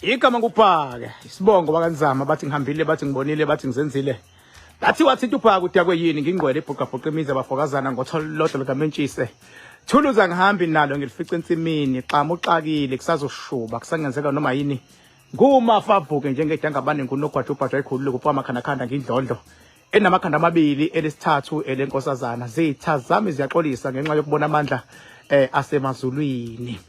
Igama ngubhaka, isibongo bakaNzama bathi ngihambile bathi ngibonile bathi ngizenzile. Bathi wathinta ubhaka udakwe yini ngingqwele ibhuqabhuqa imizi abafokazana ngotholodwa likamentshise. Thuluza ngihambi nalo ngilifica ensimini xama uxakile kusazoshuba kusangenzeka noma yini. Ngumafa avuke njengedangabane ngunogwaja ubhajwa ikhulule kupha amakhandakhanda ngindlondlo. Enamakhanda amabili elesithathu elenkosazana zitha zami ziyaxolisa ngenxa yokubona amandla asemazulwini.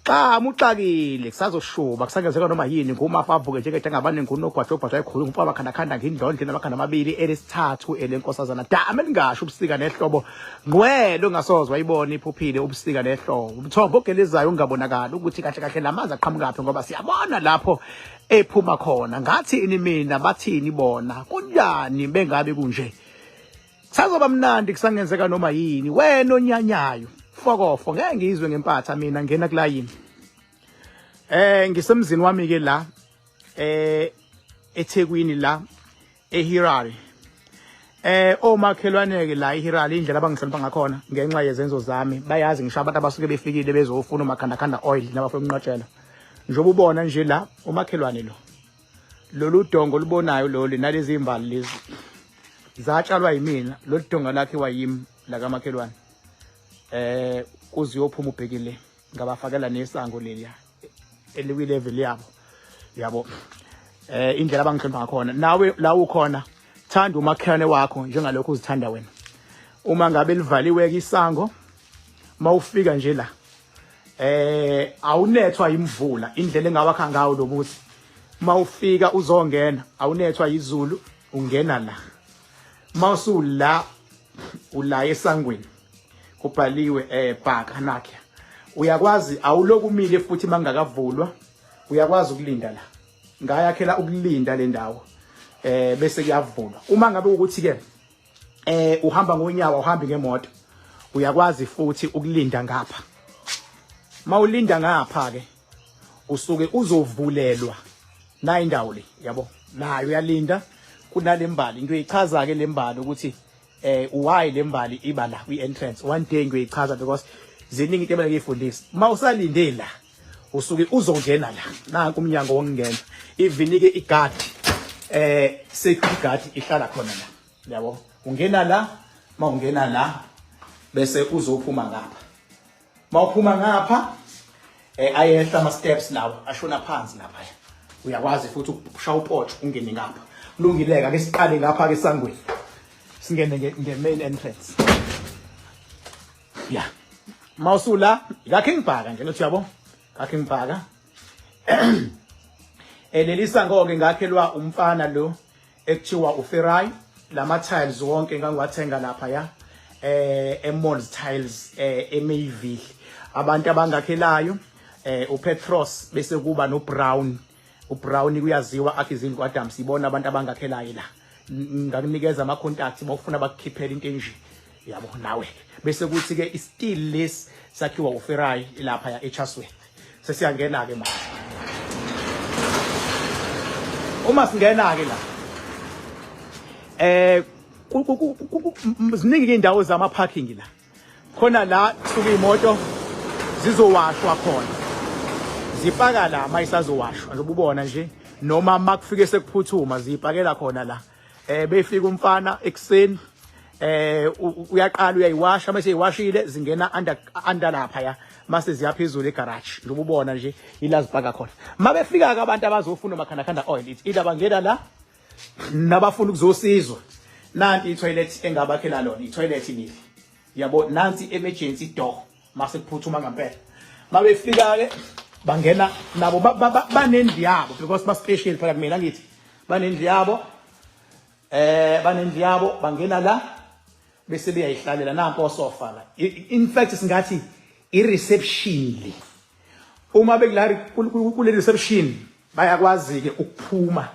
Xa muxakile kusazoshuba kusangenzeka noma yini ngumafa avuke njengedangabane ngunogwaja obhajwa ekhulu ngumfana makhandakhanda ngindlondlo namakhanda amabili elesithathu elenkosazana dame lingasho ubusika nehlobo ngqwele ungasozwa wayibona iphuphile ubusika nehlobo umthombo ogelezayo ungabonakali ukuthi kahle kahle lamanzi aqhamukaphi ngoba siyabona lapho ephuma khona ngathi ini mina bathini bona kunjani bengabe kunje kusazoba mnandi kusangenzeka noma yini wena onyanyayo fokofo ngeke ngizwe ngempatha mina ngena kulayini ngisemzini wami ke la eThekwini la eHirari omakhelwane ke la eHirari indlela abangihlonipha ngakhona ngenxa yezenzo zami bayazi ngisho abantu abasuke befikile bezofuna umakhandakhanda oil nabafuna ukunqatshelwa njengoba ubona nje la umakhelwane lo lolu dongo olubonayo lolu nalezi imbali lezi zatshalwa yimina lolu donga lakhiwa yimi la kamakhelwane kuze uyophuma ubhekile ngabafakela nesango leliya elikwi level yabo yabo indlela abangihlonipha ngakhona nawe la ukhona thanda umakhelwane wakho njengalokho uzithanda wena uma ngabe livaliwe isango mawufika nje la awunethwa imvula indlela engawakha ngawo lo muzi mawufika uzongena awunethwa izulu ungena la mawusula ula esangweni kubhaliwe bhaka nakhe uyakwazi awulokumile futhi mangakavulwa uyakwazi ukulinda la ngayakhela ukulinda le ndawo bese kuyavulwa uma ngabe ukuthi ke uhamba ngonyawo uhambi ngemoto uyakwazi futhi ukulinda ngapha mawulinda ngapha ke usuke uzovulelwa na indawo le yabo nayo uyalinda kunalembali into eyichaza ke lembali ukuthi why lembali iba la kwi entrance one day ngiyoyichaza because ziningi into ebele ngiyifundisa mawusalinde la usuke uzongena la nanku umnyango wokungena ivinike igadi security guard ihlala khona la yabo ungena la mawungena la bese uzophuma ngapha mawuphuma ngapha ayehla ama steps lawo ashona phansi lapha uyakwazi futhi ukushaya upotsho ungene ngapha kulungileka ke siqale ngapha ke sangweni singene nge main entrance yeah mawusula kakhe ngibhaka nje nothi yabo kakhe ngibhaka leli sango ke ngakhelwa umfana lo ekuthiwa uFerai lama tiles wonke ngangiwathenga lapha ya eMalls Tiles eMayville abantu abangakhelayo uPetros bese kuba noBrown uBrown kuyaziwa akhe izindlu Adams ibona abantu abangakhelayo la ngakunikeza ama contacts mawufuna bakukhiphela into enje yabo nawe bese kuthi ke isteel lesi sakhiwa uFerai lapha ya eChasworth sesiyangena ke manje uma singena ke la ziningi indawo zama parking la khona la kusuka imoto zizowashwa khona zipaka la mayisazowashwa njengoba ubona nje noma makufike sekuphuthuma zipakela khona la befika umfana ekseni uyaqala uyayiwasha mase eyiwashile zingena under lapha ya mase ziyaphezulu egarage njengoba ubona nje ila zipaka khona mabefika ke abantu abazofuna umakhandakhanda oil it's either bangena la nabafuna ukuzosizwa nanti i-toilet engabakhela lona i-toilet nili yabo nansi emergency door mase kuphuthuma ngempela mabefika ke bangena nabo banendlu yabo because ba special phela kumina ngithi banendlu yabo banendlu yabo bangena la bese beyayihlalela nampo sofa la in fact singathi i reception le uma bekula kule reception bayakwazi ke ukuphuma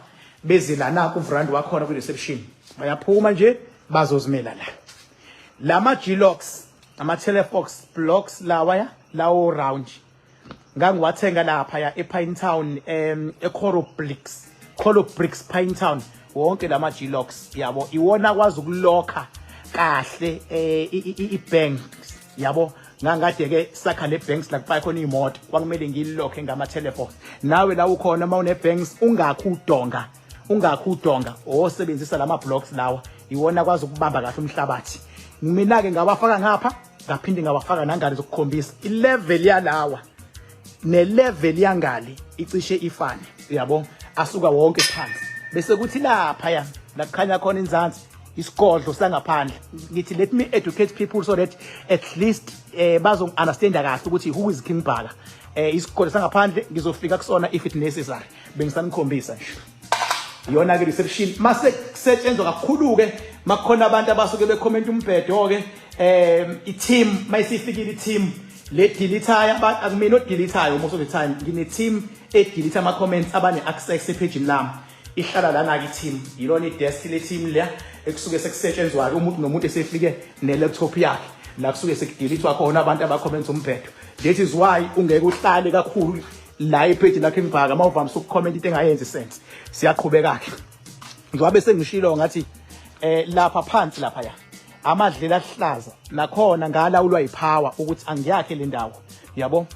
beze lana ku veranda wakhona ku reception bayaphuma nje bazozimela la lama G-locks ama telefox blocks lawa ya lawo round ngangiwathenga lapha ya ePine Town eCoral Bricks Coral Bricks Pine Town wonke lama G-locks yabo iwona akwazi ukulokha kahle i-bank yabo Ngangikade ke sakha le banks la kufaka khona imoto, kwakumele ngilokhe ngama telephone. Nawe la ukhona uma une banks ungakhi udonga, ungakhi udonga, osebenzisa lama blocks lawa, iwona kwazi ukubamba kahle umhlabathi. Mina ke ngawafaka ngapha, ngaphinde ngawafaka nangale zokukhombisa ilevel yalawa nelevel yangale icishe ifane, uyabo, asuka wonke phansi bese kuthi lapha ya la kukhanya khona inzansi isigodlo sangaphandle. Ngithi let me educate people so that at least bazo understand kahle ukuthi who is King Bhaka. Isigodlo sangaphandle ngizofika kusona if it necessary, bengisanikhombisa nje iyona ke reception. Mase kusetshenzwa kakhulu ke makukhona abantu abasuke becomment umbhedo ke, i-team mayisifikile, i-team le delete-ayo, akumina odelete-ayo most of the time, ngine team edelete ama comments abane access epage lami. Ihlala lana ke team, yilona i-desk le team leya ekusuke sekusetshenzwa ke, umuntu nomuntu esefike ne laptop yakhe la kusuke sekudelethwa khona abantu abacomments umbhedo. That is why ungeke uhlale kakhulu la ipage lakhe ngibhaka mawuvamise ukucomment into engayenzi sense. Siyaqhubeka ke, njengoba sengishilo ngathi lapha phansi lapha ya amadlela ahlaza nakhona ngalawulwa yipower ukuthi angiyakhe le ndawo, yabo,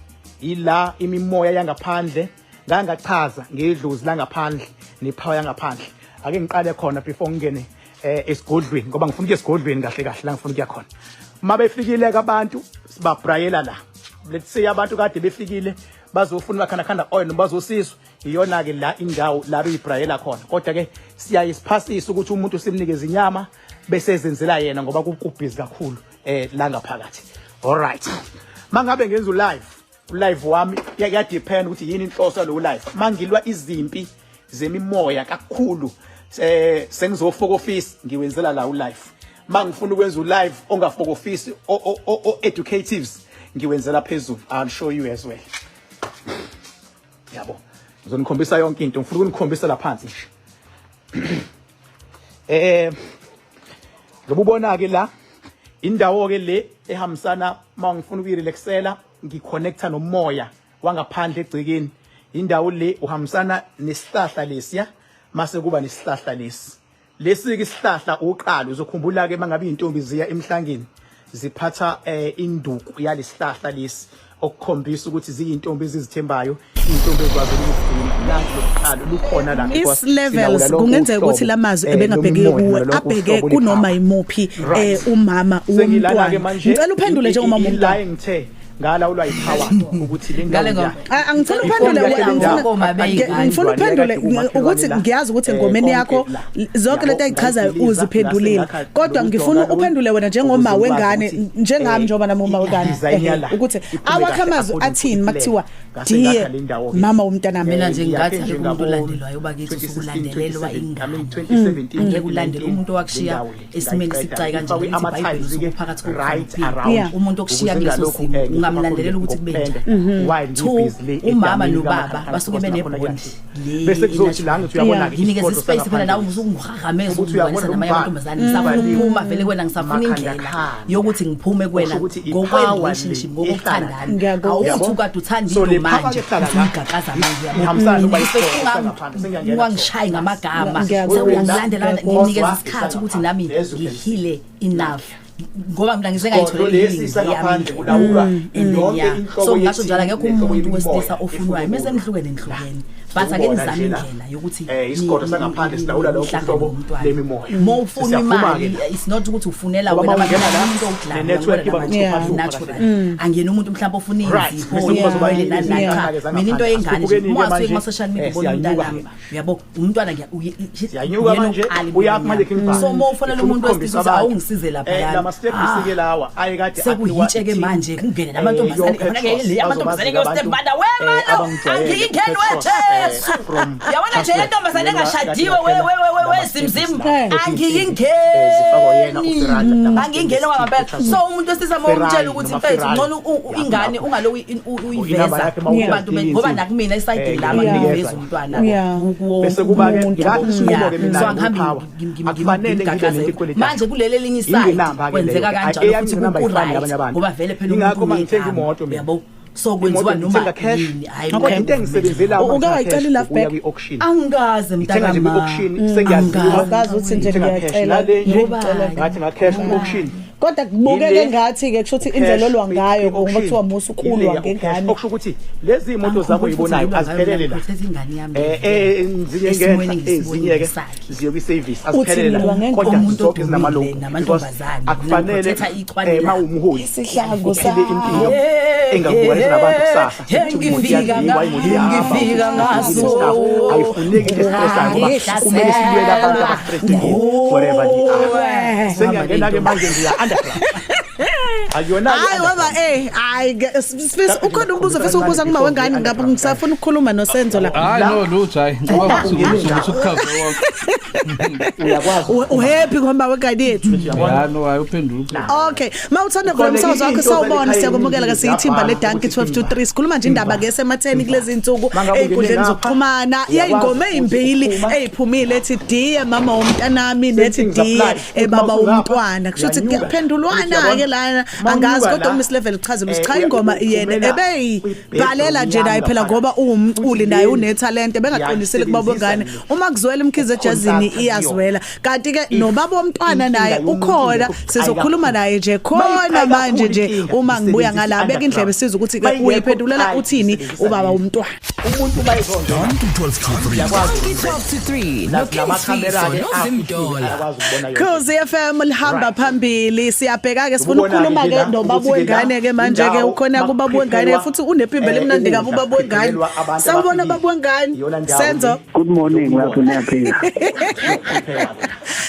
ila imimoya yangaphandle. Ngangachaza ngedlozi langaphandle nepower yangaphandle. Ake ngiqale khona before ngingene esigodlweni, ngoba ngifuna ukuya esigodlweni kahle kahle la ngifuna ukuya khona. Uma befikile ke abantu sibabrayela la, let's say abantu kade befikile bazofuna bakhanda khanda oil noma bazosizwa, iyona ke la indawo la beyibrayela khona. Kodwa ke siyaye siphasise ukuthi umuntu simnikeze inyama bese ezenzela yena, ngoba kubhizi kakhulu la ngaphakathi. Alright, mangabe ngenza ulive, ulive wami kuya depend ukuthi yini inhloso yalo live. Mangilwa izimpi zemimoya kakhulu, sengizofokofisi, ngiwenzela la ulive. Mangifuna ukwenza ulive ongafokofisi, o educatives, ngiwenzela phezulu. I'll show you as well, yabo, ngizonikhombisa yonke into. Ngifuna ukunikhombisa la phansi nje. Ngoba ubona ke la indawo ke le ehambisana, mangifuna ukuyirelaxela ngiconnecta nomoya wangaphandle egcekeni. Indawo le uhambisana nesihlahla lesiya, mase kuba nesihlahla lesi. Lesi ke isihlahla uqala uzokhumbula ke mangabe intombi ziya emhlangeni ziphatha induku yalesihlahla lesi, okukhombisa ukuthi ziyintombi ezizithembayo, intombi ezikwazi ukuzigcina. Nanti lokuqala lukhona la. Is levels kungenzeka ukuthi lamazwi ebengabheke kuwe, abheke kunoma imuphi umama womntwana. Ngicela uphendule njengomama la womntwana. Engithe ngalawulwa yipower ukuthi le ndawo Ngale ya Angicela uphendule, ngifuna uphendule ukuthi ngiyazi ukuthi engomeni yakho zonke lento ayichazayo uziphendulile, kodwa ngifuna uphendule wena njengoma wengane, njengami, njengoba nami uma wengane, ukuthi awakho amazwi athini makuthiwa dear mama womntanami. Mina nje ngingathi akekho umuntu olandelwayo bakithi, usukulandelelwa ingane. Angeke ulandele umuntu owakushiya esimeni esibucayi kanje. Lithi iBhayibheli usuke phakathi kokuphila. Umuntu okushiya kuleso simo ungamlandelela ukuthi kube njani? Two, umama nobaba basuke benebond le. Bese kuzothi la ngithi uyabona ke nginikeza ispace phela nawe, usukungihahameza, ukungibonisa namanye amantombazane. Ngisafuna ukuphuma vele kuwena, ngisafuna indlela yokuthi ngiphume kuwena ngokwe-relationship, ngokokuthandana. Awuthi ukade uthanda into manje uyigaqaza manje, uyabo, ungangishayi ngamagama, sewuyangilandela. Nginikeza isikhathi ukuthi nami ngihile enough, ngoba mina ngize ngayitholela yami and then yeah, so ngasho njalo, akekho umuntu wesilisa ofunwayo mese nihlukene, nihlukene, but ake nizame indlela yokuthi Isigodlo sangaphandle silawula lokho uhlobo lemimoya. Uma ufuna imali, it's not ukuthi ufunela wena umuntu owudlala natural. Angiyena umuntu mhlawumbe ofuna izipho nani nani, cha, mina into yengane nje, uma wasuke kuma social media ubona umntanami, uyabo, umntwana. Siyanyuka manje, uyaphi manje King Bhaka? So uma ufonela umuntu wesilisa ukuthi awungisize lapha, lama steps ke lawa ayekade sekuyitshe ke manje, kungene namantombazane khona ke, le amantombazane ke step mother, we malo angiyingeni, we Jesu, yabona nje lentombazane engashadiwe, we we we we zimzim, angiyingeni, angiyingeni kwangempela. So umuntu wesilisa uma umtshela ukuthi mfethu ngcono ingane ungaloku uyiveza kubantu, ngoba nakumina esayidini lami angiveza umntwana. Bese kuba ke ngathi isinqumo ke mina So angihambi power akufanele ngibe nento ikweletayo. Manje kuleli elinye iside kwenzeka kanjalo futhi ku-right, ngoba vele phela Ingakho uma ngithenga imoto mina, uyabo, so kwenziwa noma cash yini, hayi. Kodwa into engisebenzela Uke wayicela i-love back? kwi-auction. Angikaze. Ngithenga nje Mntakama. kwi-auction, sengiyaziwa. Awukazi uthi nje Ngithenga cash. ngiyacela Nale nje ngicela. ngathi nga cash ku-auction. Kodwa kubukeke ngathi ke kusho ukuthi indlela olwa ngayo ngoba kuthiwa musa ukulwa ngengane. Okusho ukuthi lezi imoto zakho oyibonayo aziphelele la. Ezinye ngenhla, ezinye ke ziye kwi service, aziphelele la, kodwa zonke zinamalungu namantombazane. Akufanele ma umholi Isihlangu uphile impilo engakubukanisa nabantu kusasa. Ngifika ngaso. Ayifuneki into estressayo ngoba kumele silwele abantu abastressekile wherever they are. Sengiyangena-ke manje, ngiya underground, akuyona? Hayi baba, hayi Sifisa ukhona umbuzo ofisa ukubuza kuma wengane ngapha, ngisafuna ukukhuluma noSenzo la. Hayi, no, lutho, hayi, ngicabanga ukuthi usukukhave wonke. Uyakwazi. Uhappy ngoba wengane yethu? Ya, no, hayi, uphendula. Okay, mawuthanda vula umsakazo wakho, sawubona, siyakwamukela ke siyithimba le Dankie 12 to 3. Sikhuluma nje indaba ke sematheni kulezi insuku ey'nkundleni zokuxhumana, yey'ngoma ey'mbili ey'phumile ethi "Dear Mama Womntanami" nethi "Dear Baba Womntwana". Kusho ukuthi kuyaphendulwana ke lana, angazi, kodwa uMiss Level uchazela ukuthi cha, ingoma yena ebeyibhalela nje naye phela ngoba uwumculi naye unetalent, bengaqondisile kubaba wengane. Uma kuzwela uMkhize ejazini iyazwela, kanti ke nobaba womntwana naye ukhona, sizokhuluma naye nje khona manje nje uma ngibuya ngala. Beka indlebe siza ukuthi ke uyiphendulela uthini ubaba womntwana. Umuntu uma ezongena 12 to 3. 12 to 3 no King lamakhamera Sifiso ke noZimdola. akwazi ukubona yonke. Khosi FM lihamba phambili. Siyabheka ke, sifuna Ubona-ke ukukhuluma nje ke la, nobaba ukuthi-ke wengane ke manje ke indawo ukhona kubaba wengane makuphephelwa, futhi unephimbo elimnandi kabi ukudla, ubaba wengane. kuphephelwa abantu Sawubona abafikile. baba wengane. Iyona ndawo Senzo. le. Good morning, lapho niyaphila?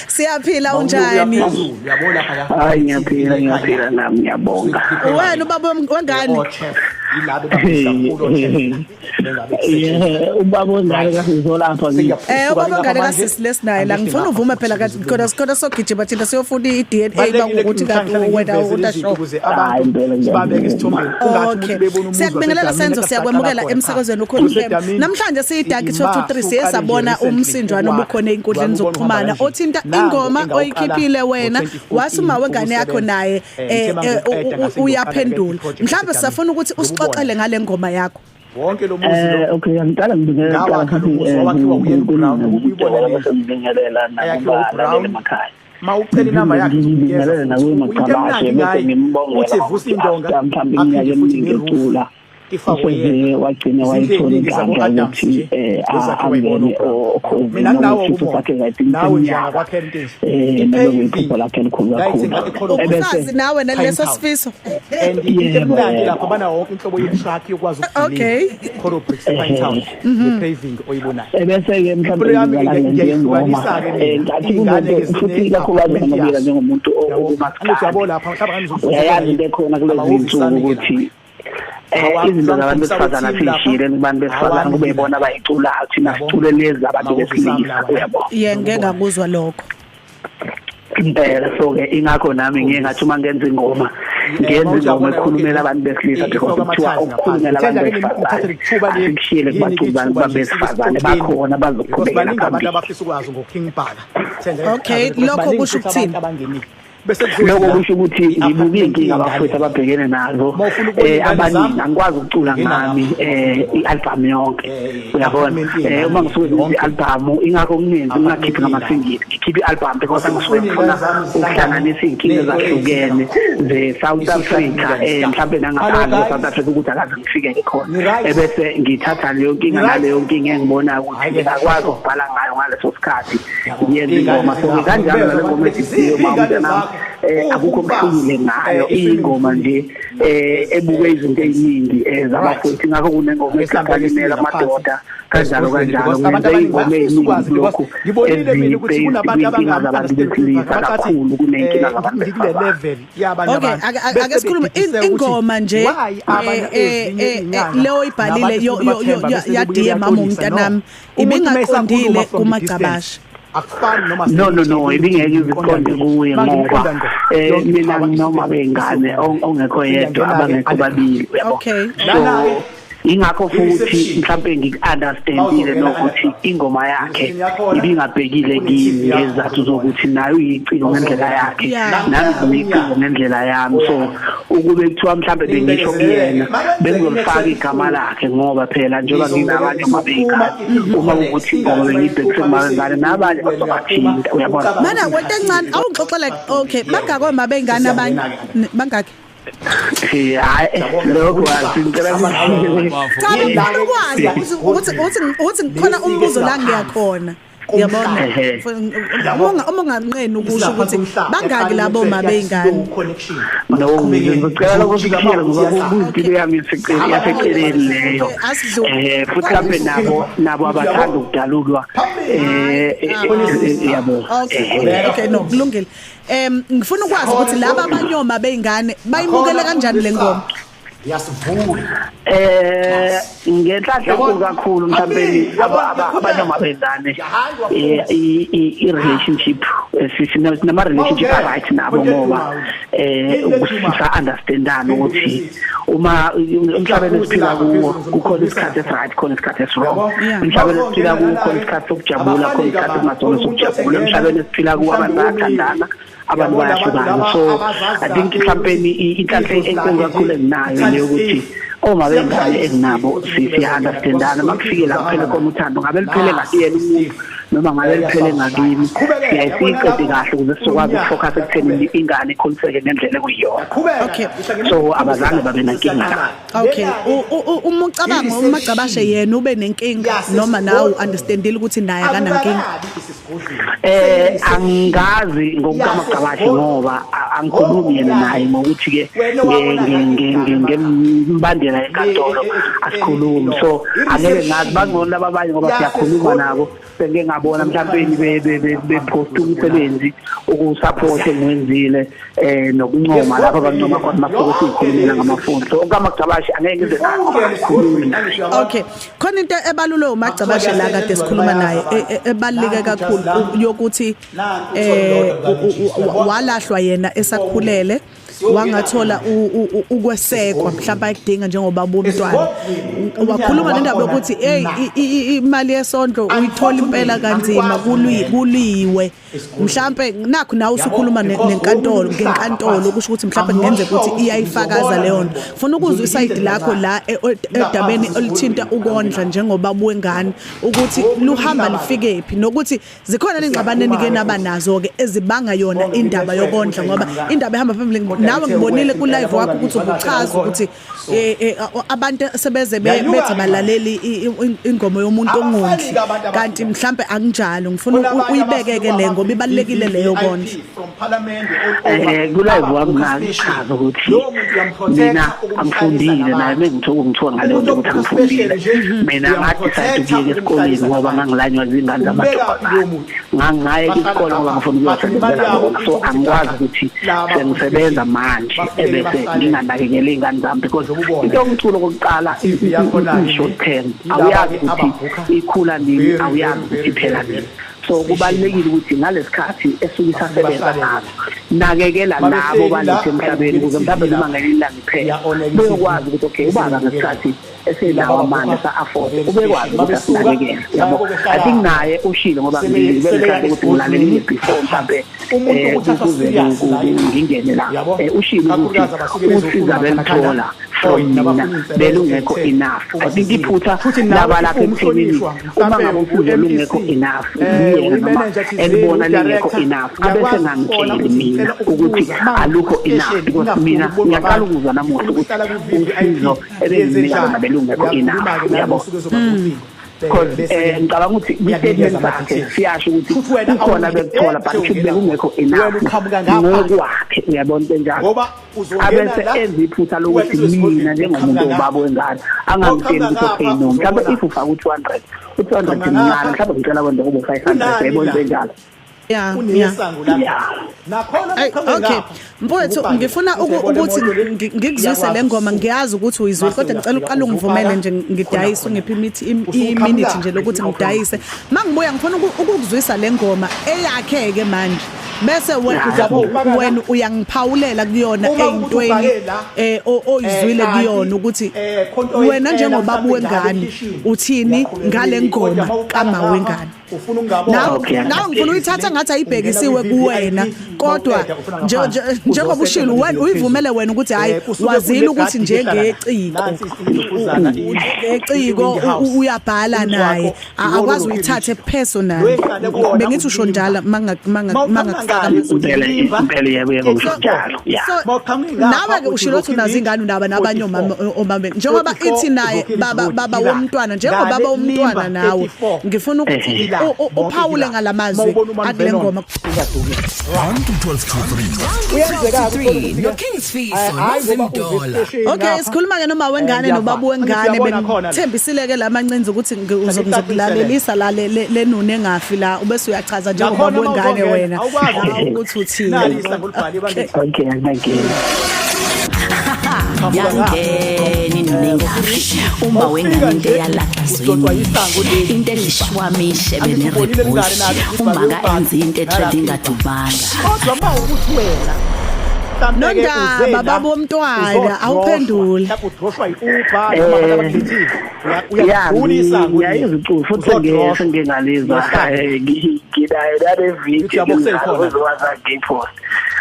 Siyaphila, Mawunuka unjani? phezulu, uyabona lapha. Hayi, ngiyaphila, ngiyaphila nami, ngiyabonga. Wena ubaba wengane? O-chef yilabo ababisa kakhulu, o-chef bengabe Yeah, ubaba wengane kasizolapha ngi. Ubaba wengane kasisi lesinaye la, ngifuna uvume phela kathi khona khona sogijima thina siyofuna i-DNA bangukuthi kanti wena utasho. Ukuze Hayi, abantu impela ngiyavuma. sibabeke isithombeni, ungathi umuntu Okay. bebona umuzi Siyakubingelela wasedamini, Senzo, kade siyakwamukela aqala emsakazweni khona. ukhona FM. Usedamini, Namhlanje siyiDankie 12 to 3 siye uqale sabona nje recently umsinjwana ukwakha. obukhona einkundleni Wabona zokuxhumana uhamba othinta kanje. ingoma Nangu oyikhiphile wena ngo-2014 wasuma wengane yakho ukusebenza. naye Ngithe mangiqeda ngase ngiyoqala uyaphendula. i-project Mhlawumbe esedamini. sisafuna ukuthi usixoxele ngale ngoma yakho. Wonke lo muzi lo Okay, angiqala ngibingelela Ngawakha lo muzi, wawakhiwa uyena uBrown, ukuyibona le ndlu. Ngibingelela Eyakhiwa nakubalaleli uBrown. emakhaya. Ma ucela inamba yakhe uzokunikeza Ngibingelele futhi. nakuye Into Maqabashe emnandi bese ngaye ngimbongela uthi vusa indonga, mhlawumbe iminyaka aphinde futhi eminingi ne-roof ecula ifakwe useze yena. wagcina Izindlu wayithola ey'ningi inhlanhla zako-Adams ukuthi nje, ezakhiwa yibona angene uBrown. okhozini Mina nginawo isifiso umona. sakhe ngathi Nawe nje iminyaka angakwakhela into enje. naloku iphupho lakhe elikhulu La kakhulu ithenga i-Colo ebese Usazi nawe naleso Pine Town. sifiso. And into Yebo, emnandi yebo. lapha bana wonke inhlobo ye-truck yokwazi Okay. ukudiliva Coral Bricks ePine Town, le-paving oyibonayo. Ebese-ke mhlawumbe Impilo yami ngizala ngiyayihlukanisa-ke ngengoma mina. ngathi Iy'ngane-ke kunento futhi ikakhulukazi zine-apartment ngamabila yazo. njengomuntu Yabo, angithi uyabo lapha mhlawumbe ngani uyayazi into ekhona kulezi iy'nsuku ukuthi izinto zabantu besifazane asiyishiyile kubantu besifazane, kube yibona abayiculayo, thina sicule lezi zabantu besilisa, uyabo? Ye, ngeke ngakuzwa lokho. Impela, so-ke ingakho nami ngiye ngathi uma ngenza ingoma, ngenza ingoma ekhulumela abantu besilisa, because kuthiwa ukukhulumela abantu besifazane asikushiyele kubaculi bantu besifazane, bakhona bazoqhubekela Baningi abantu phambili. abafisa ukwazi ngoKing Bhaka. Okay, lokho kusho ukuthini? Bese Lokho kusho ukuthi ngibuke iy'nkinga abafowethu ababhekene nazo Uma ufuna ukubona iy'ngane abaningi zami, angikwazi ukucula ngena ngami lapho. I-album yonke, uyabona? I-apartment iy'ngane Uma ngisuke ngenza yonke. i-album, ingakho kungenzi ngingakhiphi ngama-single, ngikhiphe i-album because ngisuke ngifuna ukuhlanganisa iy'nkinga ezahlukene ze-South Africa, mhlawumbe nangaphandle kwe-South Africa ukuthi akaze ngifike khona, ebese ngithatha leyo nkinga naleyo nkinga engibonayo ukuthi ngingakwazi ukubhala ngayo ngaleso sikhathi, ngiyenza ingoma. So kanjalo nale ngoma ethi "Dear Mama Mntanami", akukho okuhlukile ngayo, iyingoma nje ebuke izinto ey'ningi zabafowethu, ingakho kunengoma egagamela amadoda kanjalo kanjalo. Ngenze iy'ngoma ey'ningi kulokhu Ngibonile mina ukuthi ezi-based kunabantu kwiy'nkinga zabantu besilisa kakhulu kuney'nkinga zabantu ngikule besifazane. Level yabanye Okay, abantu. ake sikhulume ingoma nje leyo ibhalile ya "Dear Mama Umntanami" ibingaqondile kumagcabasha. Akufani noma No, ibingeke iziqonde kuye ngoba mina noma bengane ongekho yedwa, abangekho babili, uyabo? Okay. So Ingakho futhi mhlambe ngiku-understandile nokuthi ingoma yakhe ibingabhekile kimi ngezathu zokuthi nayo uyiciko ngendlela yakhe, nami ngiyiciko ngendlela yami. So ukube kuthiwa mhlambe bengisho kuyena, bengizolifaka igama lakhe, ngoba phela njengoba nginabanye mabeyingane, uma ukuthi ingoma bengiyibhekise kumabengane, nabanye bazobathinta, uyabona. Mana wento encane awungixoxele. Okay, bangaki oma beyingane abanye? Bangaki? Hayi, lokho asingicela. Cha, ngifuna ukwazi ukuthi khona umbuzo la ngiyakhona, yabona, uma unganqeni ukusho ukuthi bangaki labo ma beyingane. No, ngicela lokho sikukhiyele ngoba kuyimpilo yami yaseceleni leyo. Futhi mhlambe nabo abathanda ukudalulwa, yabo. Okay, no, kulungile. Ngifuna ukwazi ukuthi laba abanyoma beyingane bayimukele kanjani le ngoma? Ngiyasivula. Ngenhlanhla enkulu kakhulu, mhlawumbe abanoma bengane, i relationship sinama relationship right nabo, ngoba ukusisa understandana ukuthi uma emhlabeni esiphila kuwo kukhona isikhathi esi-right, khona isikhathi esi-wrong. Emhlabeni esiphila kuwo khona isikhathi sokujabula, khona isikhathi esingasona sokujabula. Emhlabeni esiphila kuwo abantu bayathandana, abantu bayahlukana. So I think mhlawumbe inhlanhla enkulu kakhulu enginayo leyokuthi oma bengane enginabo siya-understandana. Uma kufike la kuphele khona uthando, ngabe liphele ngakuyena umuntu noma ngabe liphele ngakimi, siyaye siyiqede kahle ukuze sizokwazi ukufocus ekuthenini ingane ikhuliseke ngendlela ekuyiyona. So abazange babe nankinga la. Okay, uma ucabanga uMagcabashe yena ube nenkinga noma nawe understandile ukuthi naye akanankinga? Angazi ngokukaMagcabashe ngoba angikhulumi yena naye ngokuthi ke ngembandela yenkantolo asikhulumi, so angeke ngazi. Bangcono laba abanye ngoba siyakhuluma nabo. Sengike ngabona mhlawumbe bepost umsebenzi ukusupport engiwenzile, nokuncoma lapho abancoma khona masuke siyikhulumela ngamafoni. So okaMagcabashe angeke ngize nakho, asikhulumi naye. Okay, khona into ebalulwe uMagcabashe la kade sikhuluma naye ebaluleke kakhulu yokuthi walahlwa yena esakhulele, wangathola ukwesekwa mhlawumbe ayikudinga njengoba bomntwana. Wakhuluma nendaba yokuthi hey, imali yesondlo uyithola impela kanzima, kuliwe. Mhlambe nakho nawe usukhuluma nenkantolo, ngenkantolo kusho ukuthi mhlambe kungenzeka ukuthi iyayifakaza leyo nto. Funa ukuzwa isayidi lakho la edabeni oluthinta ukondla njengoba wengane, ukuthi luhamba lifike phi, nokuthi zikhona ingxabano enike naba nazo ke ezibanga yona indaba yokondla, ngoba indaba ehamba phambili nawe ngibonile ku live wakho ukuthi ubuchaza ukuthi abantu sebeze bethi abalaleli ingoma yomuntu ongondli, kanti mhlambe akunjalo. Ngifuna uyibeke ke le ngoba ibalekile leyo kondla. Ku live wami ngachaza ukuthi mina angifundile, naye mengithuka ngithuka ngaleyo nto ukuthi angifundile. Mina ngadecide ukuyeka esikoleni ngoba ngangilanywa izingane zamantombazane. Ngangayeka isikole ngoba ngifuna ukuyosebenzela bona, so angikwazi ukuthi sengisebenza manje ebese nginganakekela iy'ngane zami, because into yomculo kokuqala i-short term, awuyazi ukuthi ikhula nini, awuyazi ukuthi iphela nini. So kubalulekile ukuthi ngalesikhathi esuke isasebenza ngaso nakekela labo balethe emhlabeni, ukuze mhlawumbe noma ngelinye ilanga iphela beyokwazi ukuthi okay, ubaba ngesikhathi esenawo amandla sa-afford ubekwazi ukuthi asinakekele, yabo. I think naye ushilo ngoba ngibe ukuthi ngilalelile before mhlambe ukuze ngingene la, ushilo ukuthi usiza belithola from mina belungekho enough. I think iphutha laba lapha ekuthenini uma ngabe usizo lungekho enough kuyena noma elibona lingekho enough, abese ngangitsheli mina ukuthi alukho enough, because mina ngiyaqala ukuzwa namuhla ukuthi usizo ebenginika lona belungekho enough, yabo. Because ngicabanga ukuthi kwi-statement sakhe siyasho ukuthi kukhona bekuthola, but kusho bekungekho enough ngokwakhe, uyabona into enjalo. Abese enza iphutha lokuthi mina njengomuntu obaba wengane angangitsheli ukuthi okay, no, mhlawumbe if ufaka u-200, u-200 mncane, mhlawumbe ngicela kwenze kube 500, uyayibona into enjalo. Yeah. Okay. Mfowethu, ngifuna ukuthi ngikuzwise le ngoma. Ngiyazi ukuthi uyizwile, kodwa ngicela uqale ungivumele nje ngidayise, ungiphe imithi iminute nje lokuthi ngidayise. Mangibuya ngifuna ukukuzwisa le ngoma eyakhe ke manje. Bese wena uyangiphawulela kuyona eyintweni oyizwile kuyona ukuthi wena njengoba wengane uthini ngale ngoma kama wengane. Nawe ngifuna uyithatha ngathi ayibhekisiwe kuwena, kodwa njengoba ushilo wena uyivumele wena ukuthi hayi wazile ukuthi njengeciko eciko uyabhala naye akwazi uyithathe personal. Bengithi usho njalo mangakufaka impela yebo usho njalo. Nawe ke ushilo ukuthi unazo ingane unaba nabanye omama njengoba ithi naye baba womntwana, njengoba baba womntwana nawe ngifuna ukuthi uphawule ngalamazwi akule ngoma. 1 to 12 to 3 no King's Fiso noZimdola. Okay, sikhuluma ke noma wengane nobaba wengane, bengithembisile ke lamancinzi ukuthi ngizokulalelisa la le nune engafi la, ubese uyachaza njengoba wengane wena ukuthi uthini. Okay, thank you. Yangeni nengafi uma wengane into eyalagazweni into elishwamishe benerebush uma ka enza into etrending ngadubanga. Kodwa mawukuthi wena Nondaba baba womntwana awuphendule. Udroshwa iUber noma abantu abakhethile uyadlula isango. Ngiyayizwa futhi ngengalizwa nginayo nale video ngizowaza ngipost.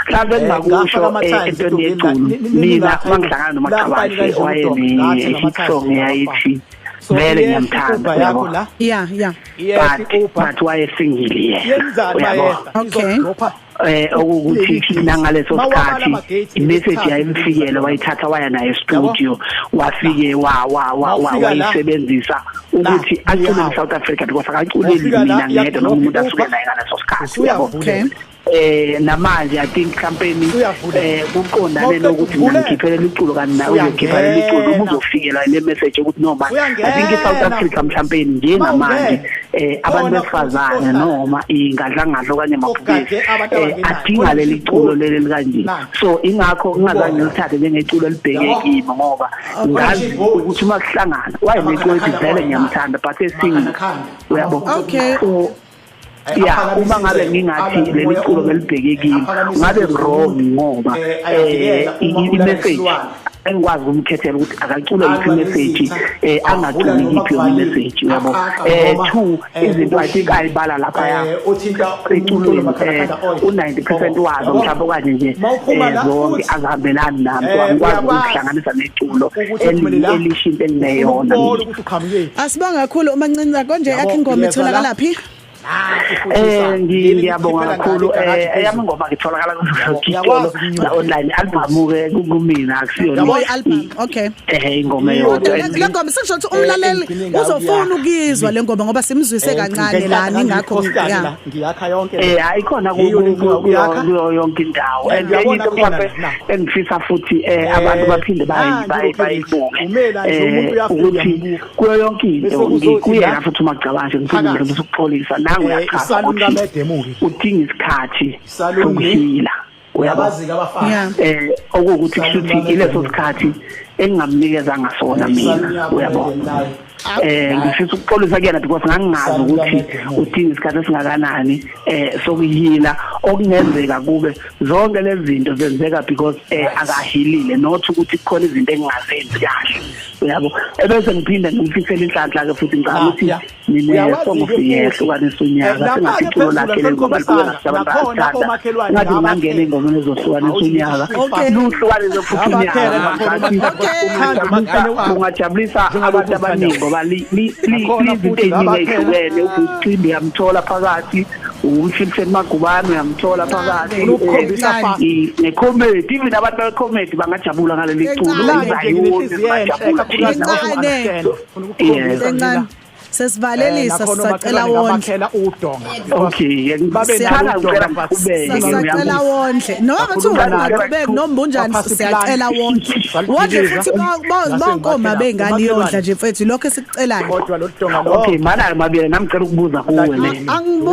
Mhlawumbe engingakusho entweni yeculo, mina mangihlangana noMagcabashe wayene-hit song yayithi vele ngiyamthanda, uyabo. Yeah. But wayesingile yena, uyabo. Okay. Okuwukuthi thina ngaleso sikhathi imessage yayimfikele, wayithatha waya naye studio, wafike wa wa wa wayisebenzisa ukuthi acule eSouth Africa because akaculeli mina ngedwa noma umuntu asuke naye ngaleso sikhathi, uyabo. Namanje I think campaign kuqondane nokuthi mina ngikhiphele iculo kanti nawe uzokhipha iculo uma uzofikela le message ukuthi noma I think iSouth Africa mhlawumbe njengamanje abantu besifazane noma ingadlangadla okanye amabhubesi adinga leli culo leli kanje, so ingakho ngingazange ngilithathe njengeculo elibheke kimi ngoba ngazi ukuthi uma kuhlangana wayeneculo ethi vele ngiyamthanda but esingle, uyabo. Okay. Ya, uma ngabe ngingathi leli culo belibheke kimi ngabe wrong ngoba i-message engikwazi ukumkhethela ukuthi akacule yiphi message, angaculi yiphi yona message, uyabo. Two izinto I think ayibala lapha ya eculweni u90% wazo mhlawumbe okanye nje zonke azihambelani nami, so angikwazi ukuhlanganisa neculo elisho into engingeyona. Asibonga kakhulu uMancinza. Konje yakho ingoma itholakala phi? Ngiyabonga kakhulu. Eyami ingoma ngitholakala kuzitolo na online, album ke kumina akusiyona album. Okay. Ingoma eyodwa. Le ngoma sekusho ukuthi umlaleli uzofuna ukuyizwa le ngoma ngoba simzwise kancane la ningakho ngiyakha yonke. Ayikhona kuyo yonke indawo. And enye into mhlawumbe engifisa futhi abantu baphinde bayibuke ukuthi kuyo yonke into ngikuyena futhi uMagcabashe ngiphinde ngifisa ukuxolisa nangu uyachaza ukuthi udinga isikhathi sokuhila, uyabazi abafana okuwukuthi kushuthi ileso sikhathi engingamnikeza ngasona mina, uyabo. Ngifisa ukuxolisa kuyena because ngangingazi ukuthi udinga isikhathi esingakanani sokuhila, okungenzeka kube zonke lezi zinto zenzeka because akahilile, not ukuthi kukhona izinto engingazenzi kahle, uyabo. Ebese ngiphinde ngimfisele inhlanhla ke futhi ngicabanga ukuthi nine song of the year hlukanisa unyaka sengathi iculo lakhe lengoba libuye ngabantu abathanda ngathi ngingangena engomeni ezohlukanisa unyaka luhlukanise futhi unyaka ungajabulisa abantu abaningi ngoba lizinto eziningi ezihlukene. Ubucimbi uyamthola phakathi, umfilisen Magubane uyamthola phakathi, necomedy, even abantu becomedy bangajabula ngaleli culo. Sesivalelisa sisacela wondle. Okay, sisacela wondle noma kuthiwa ungaqhubeki noma unjani, siyacela wondle wondle futhi bonke oma bengane yondla nje mfethu, lokho esikucelayo. Kodwa lo donga lo. Okay, mana mabele nami ngicela ukubuza kuwe le. Angibu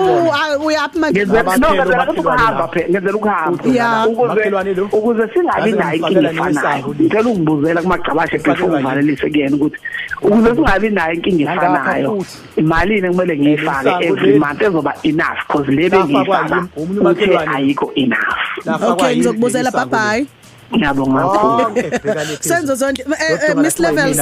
uyaphi manje? No, ngenzela ukuhamba phela, ngenzela ukuhamba ukuze singabi nayo inkinga efanayo. Ngicela ungibuzela kuMagcabashe before ngivalelise kuyena ukuthi ukuze singabi nayo inkinga efanayo. leyo imalini kumele ngiyifake every month ezoba enough, because le bengiyifaka uthe ayikho enough. Okay, ngizokubuzela, bye bye. Ngiyabonga kakhulu. Senzo Zonke, Miss Levels.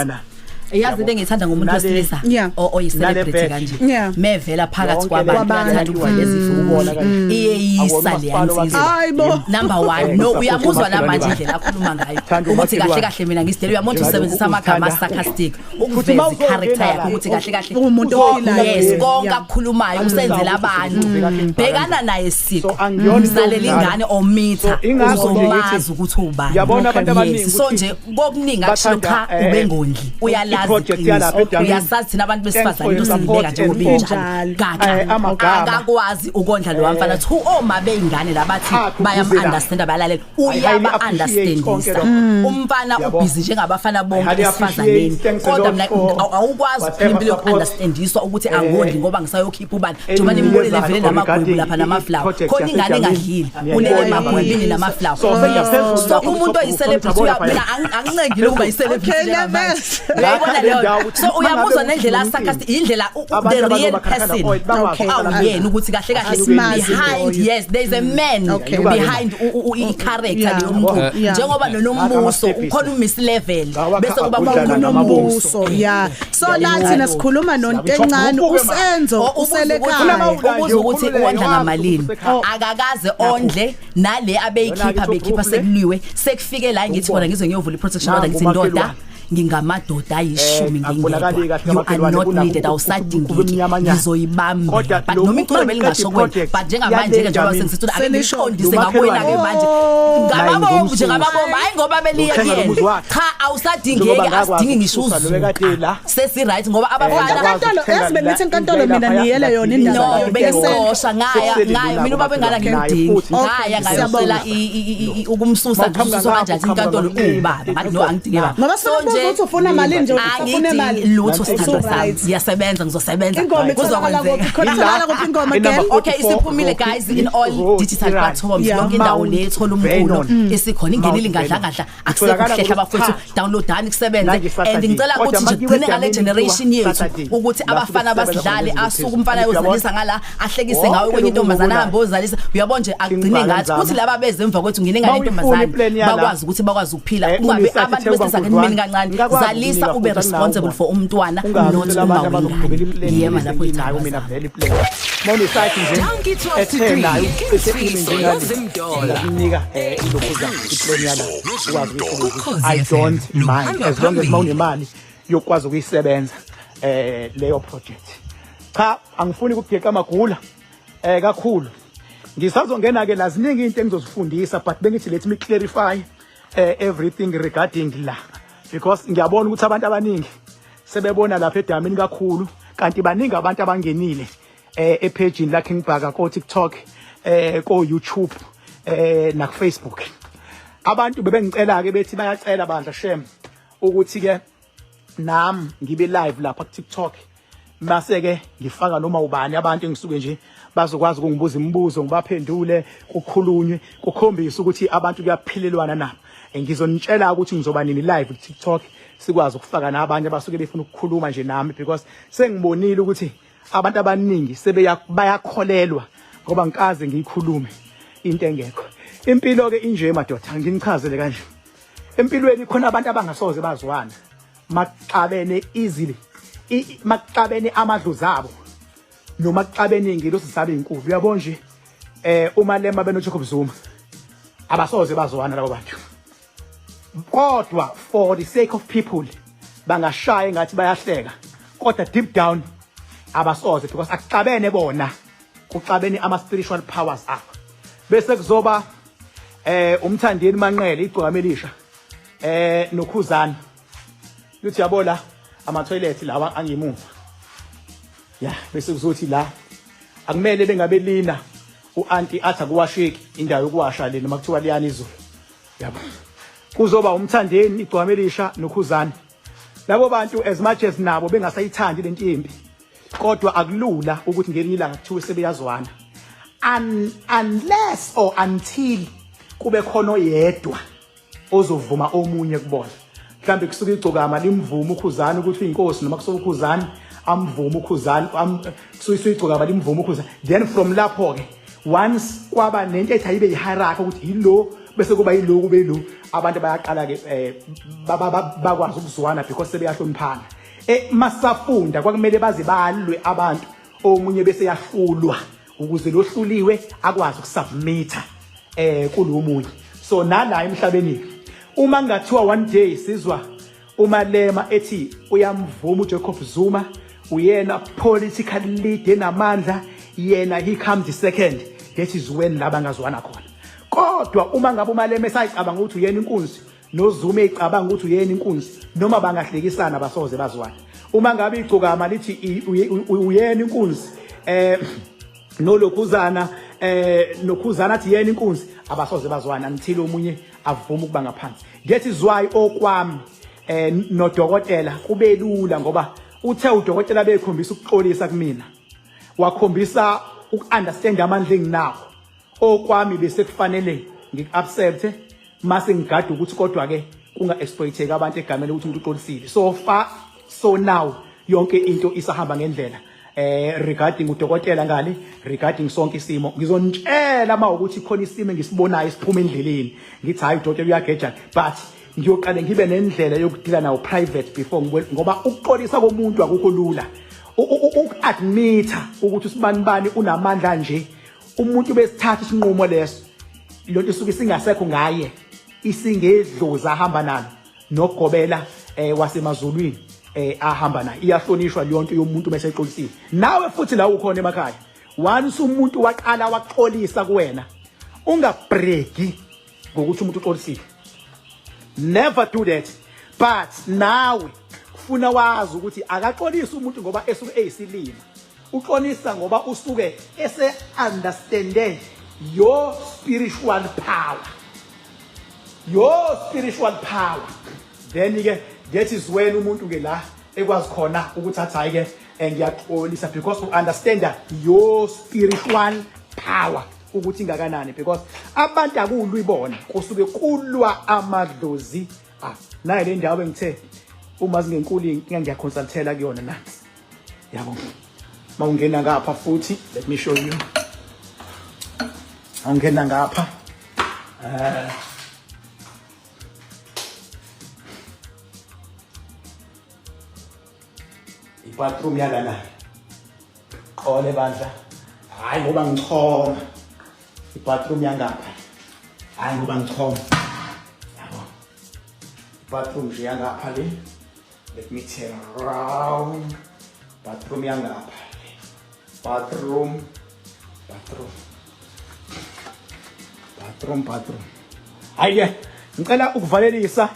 Yazi into engiyithanda ngomuntu wesilisa oyi-celebrity kanje, mevela phakathi kwabantu bathanda ukuveza ifukuhle, iyeyisa leya nsizwa. Hayibo. Number 1, no, uyamuzwa namanje indlela akhuluma ngayo ukuthi kahle kahle mina ngisidele. Uyamona ukuthi usebenzisa amagama sarcastic ukuveza i-character yakhe ukuthi kahle kahle umuntu ophilayo. Yes, konke akukhulumayo usenzela abantu. Bhekana naye siko, mzalela ingane omitha, uzomazi ukuthi ubani. So nje kokuningi akusho cha, ubengondli, uyalazi iqiniso, uyasazi thina abantu besifazane into siyibeka njengoba injalo. Gaga akakwazi ukondla lo mfana. Two oma beingane labathi bayam-understanda, bayalalela, uyaba-understandisa umfana. Ubhizi njengabafana bonke esifazaneni, kodwa mina awukwazi ukuphila impilo yoku-understandiswa ukuthi angondli ngoba ngisayokhipha ubani, njengoba nimbonile vele namagwebu lapha namaflawa khona, ingane engadlile ulele emagwebini namaflawa. So umuntu oyi-celebrity, mina angincengile ukuba yi-celebrity njengamanje, uyayibona leyo. So uyamuzwa nendlela sarcastic, indlela the real person awuyena, ukuthi kahle kahle behind, yes, there is a man behind i-character leyo muntu, njengoba noNombuso ukhona uMiss Level, bese kuba uNombuso. Yeah, so la thina sikhuluma nontencane uSenzo uselekhaya. Ubuza ukuthi wondla ngamalini, akakaze ondle nale abeyikhipha, bekhipha sekuliwe, sekufike la ngithi khona ngize ngiyovula i-protection order, ngithi ndoda, ngingamadoda ayishumi ngingedwa, you are not needed, awusadingeki, ngizoyibamba. But noma iculo belingasho kuwena, but njengamanje-ke njengoba sengisithi ake ngiqondise ngakuwena-ke manje, ngababomvu nje, ngababomvu, hhayi ngoba beliye kuyena, cha, awusadingeki, asidingi ngisho uzuka, sesi-right ngoba abafana. Enkantolo, yazi bengithi enkantolo mina niyele yona indaba. No, bengixosha, ngaya ngaya mina ubaba engane ngimdingi, ngaya ngayocela ukumsusa, ngisusa kanjani inkantolo ubaba ngathi no, angidingi baba. Ngoba so nje ukuthi ufuna mali nje, ufuna imali. Lutho, sithandwa sami, ngiyasebenza, ngizosebenza. Ingoma itholakala kuphi khona? Itholakala kuphi ingoma, girl? Okay, isiphumile guys, in all digital platforms, yonke indawo le ethola umculo isikhona, ingenile ingadlangadla, akusekho kuhlehla abafowethu, downloadani kusebenze. And ngicela ukuthi nje kugcine ngale generation yethu ukuthi abafana basidlale, asuke umfana ayozalisa ngala, ahlekise ngawe kwenye intombazana, ahambe ozalisa, uyabona nje, agcine ngathi kuthi laba beze emva kwethu ngine ngale ntombazane bakwazi ukuthi bakwazi ukuphila, kungabe abantu besilisa ngenimeni kancane. Zalisa, ube responsible for umntwana, not uma wengane. Ngiyema lapho ithando. Dankie 12 to 3, King Sifiso noZimdola. Ukunika ilokhuza i-plan yala ukwazi ukuyisebenzisa, I don't mind, as long as mawunemali yokwazi ukuyisebenza leyo project. Cha, angifuni ukugeqa amagula kakhulu, ngisazongena ke la, ziningi into engizozifundisa, but bengithi let me clarify everything regarding la, because ngiyabona ukuthi abantu abaningi sebebona lapha edamini kakhulu, kanti baningi abantu abangenile epage la King Bhaka ko TikTok, ko YouTube, na ku Facebook. Abantu bebengicela ke, bethi bayacela bandla shem ukuthi ke nami ngibe live lapha ku TikTok, mase ke ngifaka noma ubani, abantu engisuke nje bazokwazi ukungibuza imibuzo, ngibaphendule, kukhulunywe, kukhombisa ukuthi abantu kuyaphilelwana nabo. Ngizonitshela ukuthi ngizoba nini live ku TikTok, sikwazi ukufaka nabanye abasuke befuna ukukhuluma nje nami, because sengibonile ukuthi abantu abaningi sebeya bayakholelwa ngoba ngikaze ngiyikhulume into engekho. Impilo ke inje madoda, nginichazele kanje, empilweni khona abantu abangasoze bazwana maxabene easily, maxabene amadlozi abo noma kuxabene ingilosi zabe inkulu. Uyabona nje uma lema beno Jacob Zuma, abasoze bazwana labo bantu, kodwa for the sake of people bangashaya ngathi bayahleka, kodwa deep down abasoze, because akuxabene bona, kuxabene ama spiritual powers abo. Bese kuzoba uMthandeni Manqele, igcokama elisha, noKhuzana, luthi yabo la ama toilet lawa angemuva ya, bese kuzothi la akumele bengabe lina, u-anti athi akuwasheki indawo yokuwasha le noma kuthiwa liyana izulu, yabo. Kuzoba uMthandeni, igcokama elisha noKhuzana. Labo bantu, as much as nabo bengasayithandi lento yempi, kodwa akulula ukuthi ngelinye ilanga kuthiwe sebeyazwana, unless or until kube khona oyedwa ozovuma omunye kubona. Mhlambe kusuka igcokama limvuma uKhuzana ukuthi uyinkosi, noma kusuka uKhuzana Amvume uKhuzani, suyigcokama limvume uKhuzani. Then from lapho ke once kwaba nento ethi ayibe yi-hierarchy ukuthi yilo bese kuba yilo kube yilo, abantu bayaqala ke bakwazi ukuzwana because sebeyahloniphana. Masafunda kwakumele baze balwe abantu, omunye bese yahlulwa ukuze lohluliwe akwazi ukusubmitha kulomunye. So nala emhlabeni uma kungathiwa one day sizwa uMalema ethi uyamvuma uJacob Zuma, uyena political leader enamandla, yena he comes second, that is when laba ngazwana khona. Kodwa uma ngabe uMalema esayicabanga ukuthi uyena inkunzi, noZuma ecabanga ukuthi uyena inkunzi, noma bangahlekisana basoze bazwana. Uma ngabe igcokama lithi uyena inkunzi, nolokhuzana nokhuzana athi yena inkunzi, abasoze bazwana until omunye avuma ukuba ngaphansi. That is why okwami nodokotela kube lula, ngoba uthe udokotela bekhombisa ukuxolisa kumina, wakhombisa uku-understand amandla enginawo. Okwami bese kufanele ngiku-accepte mase ngigada ukuthi kodwa ke kunga-exploiteki abantu egameni ukuthi umuntu uxolisile. So far so now yonke into isahamba ngendlela regarding udokotela ngale, regarding sonke isimo. Ngizonitshela mawukuthi khona isimo engisibonayo esiphuma endleleni, ngithi hayi udokotela uyageja, but ngiyoqale ngibe nendlela yokudila nawo private before, ngoba ukuxolisa komuntu akukho lula. Uku-admitha ukuthi usibanibani unamandla nje, umuntu besithatha isinqumo leso, lonto isuke singasekho ngaye, isingedlozi ahamba nalo nogobela wasemazulwini ahamba naye. Iyahlonishwa leyo nto yomuntu bese exolisile. Nawe futhi la ukhona emakhaya, once umuntu waqala waxolisa kuwena, ungabregi ngokuthi umuntu uxolisile. Never do that. But nawe kufuna wazi ukuthi akaxolisi umuntu ngoba esuke eyisilima, uxolisa ngoba usuke ese understande your spiritual power, your spiritual power. Then ke that is when umuntu ke la ekwazi khona ukuthi athi hayi ke ngiyaxolisa, because u understand your spiritual power ukuthi ingakanani, because abantu akulwi bona, kusuke kulwa amadlozi. Nayi le ndawo engithe uma zingenkulu inkinga ngiyaconsultela kuyona nansi, yabo. Mawungena ngapha futhi, let me show you, awungena ngapha ibathroom yalana qole bandla, hayi ngoba ngichoma ibathroom yangapha, hayi ngoba ngichoma, yabo, ibathroom nje yangapha le. Let me turn around. Bathroom yangapha le, bathroom, bathroom, bathroom, bathroom. Hayi ke ngicela ukuvalelisa,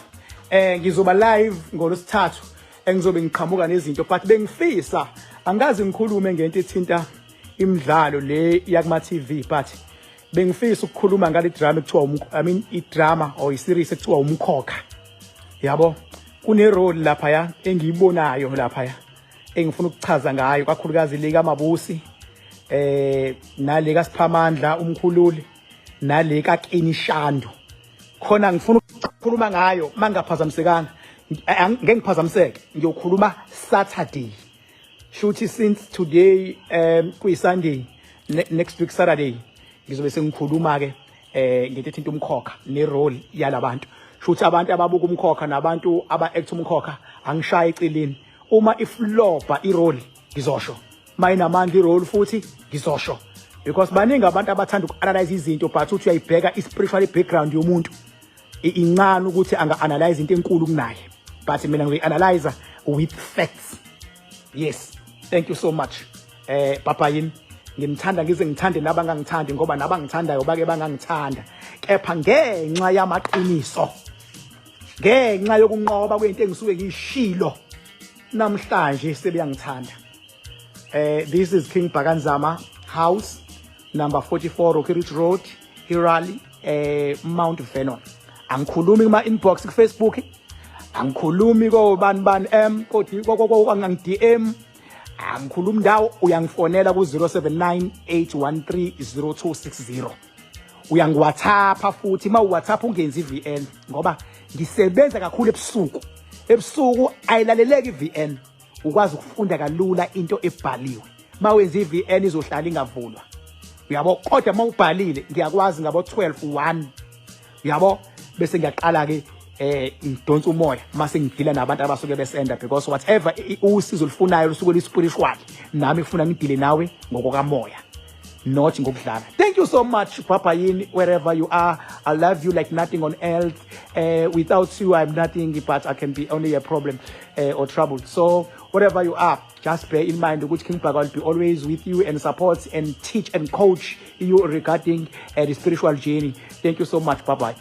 ngizoba live ngolwesithathu engizobe ngiqhamuka nezinto, but bengifisa angazi ngikhulume ngento ethinta imidlalo le yakuma TV, but bengifisa ukukhuluma ngale drama ekuthiwa, I mean i drama or i series ekuthiwa Umkhokha, yabo. Kune role lapha ya engiyibonayo lapha ya engifuna ukuchaza ngayo, kakhulukazi le kaMabusi nale kaSiphamandla umkhululi nale kaKinishandu. Khona ngifuna ukukhuluma ngayo mangaphazamisekanga, ngeke ngiphazamiseke, ngiyokhuluma Saturday. Shuthi since today kuyi Sunday, next week Saturday ngizobe sengikhuluma ke ngento ethinta Umkhokha ne role yalabantu. Shuthi abantu ababuka Umkhokha nabantu aba act Umkhokha, angishaya eceleni. Uma iflopa irole ngizosho, mayinamandla irole futhi ngizosho, because baningi abantu abathanda uku-analyze izinto, but uthi uyayibheka i-spiritual background yomuntu incane ukuthi anga-analyze into enkulu kunaye, but mina ngiyi-analyze with facts. Yes, thank you so much. Papa yini ngimthanda, ngize ngithande nabangangithandi, ngoba nabangithandayo bake bangangithanda, kepha ngenxa yamaqiniso, ngenxa yokunqoba kwento engisuke ngiyishilo, namhlanje sebeyangithanda. This is King Bhakanzama House, number 44 Rocky Ridge Road, Hirali, Mount Vernon. Angikhulumi kuma inbox ku Facebook, angikhulumi ko bani bani m ko ko angi DM, angikhulumi ndawo. Uyangifonela ku 0798130260, uyangiWhatsApp futhi. Ma uWhatsApp ungenzi iVN ngoba ngisebenza kakhulu ebusuku, ebusuku ayilaleleki iVN. Ukwazi ukufunda kalula into ebhaliwe. Mawenza iVN izohlala ingavulwa, uyabo. Kodwa mawubhalile ngiyakwazi ngabo 12 1, uyabo, bese ngiyaqala ke ngidonsa umoya mase ngidila nabantu abasuke besenda, because whatever usizo olufunayo lusuke lu-spiritual, nami kufuna ngidile nawe ngokokamoya, not ngokudlala. Thank you so much, Papa Yini, wherever you are. I love you like nothing on earth. Without you, I'm nothing, but I can be only a problem or trouble. So wherever you are, just bear in mind ukuthi King Bhaka will be always with you and support and teach and coach you regarding the spiritual journey. Thank you so much. Bye bye.